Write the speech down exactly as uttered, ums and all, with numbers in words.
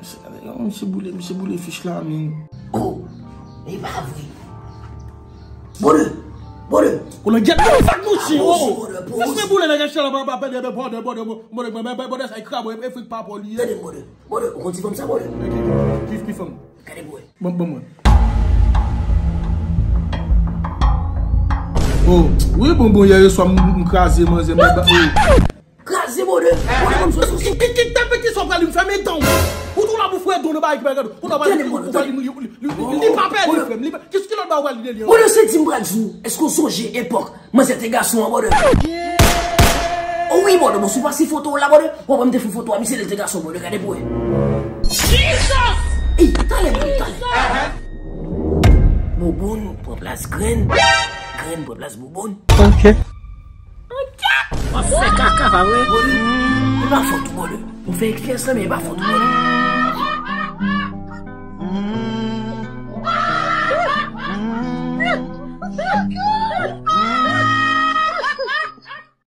Misye boule, misye boule fich la, men. Oh, e pa vre. Brother, brother. Koulè gyèt, mwen fèk mouche, oh. Pose, brother, pose. Lèse boule nèg chè la, pa pèdi, brother, brother, brother, brother, sa e krab, e frik pa pou li. Tande, brother. Brother, ou konn ti fanm sa, brother? Ki, ki fanm? Gade pou wè. Bon, bon, mwen. Oh, wi, bon, bon, yè swa m, m kraze manzè, mwen, oh. Kraze, brother. Brother, konn sou, sou, sou. Ki, ki, ki, ki, ki sa w pral di m, fèmen dan w. Ou tou la pou fwè do nan bagay ki pa gad. Ou nan bagay ki ou pral di m, li, li, li, li pa pèdi, frè m. Li pa, ki, ki lòt bagay ou pral di li an? Brother, se di m pral di w, èske w sonje epòk manzè te gason an, brother? Oh wi, brother, bon, si w pa si foto w la, brother, w ap wè m te fè foto a, misye lè l te gason, brother, gade pou wè. Jesus! Ey, talè, brother, talè. Bouboun, pran plas grenn. Grenn, pran plas bouboun. Ok. Wap fè kaka, pa vre? Brother, e pa fòt ou, brother. M fè eksperyans lan, men e pa fòt ou, brother.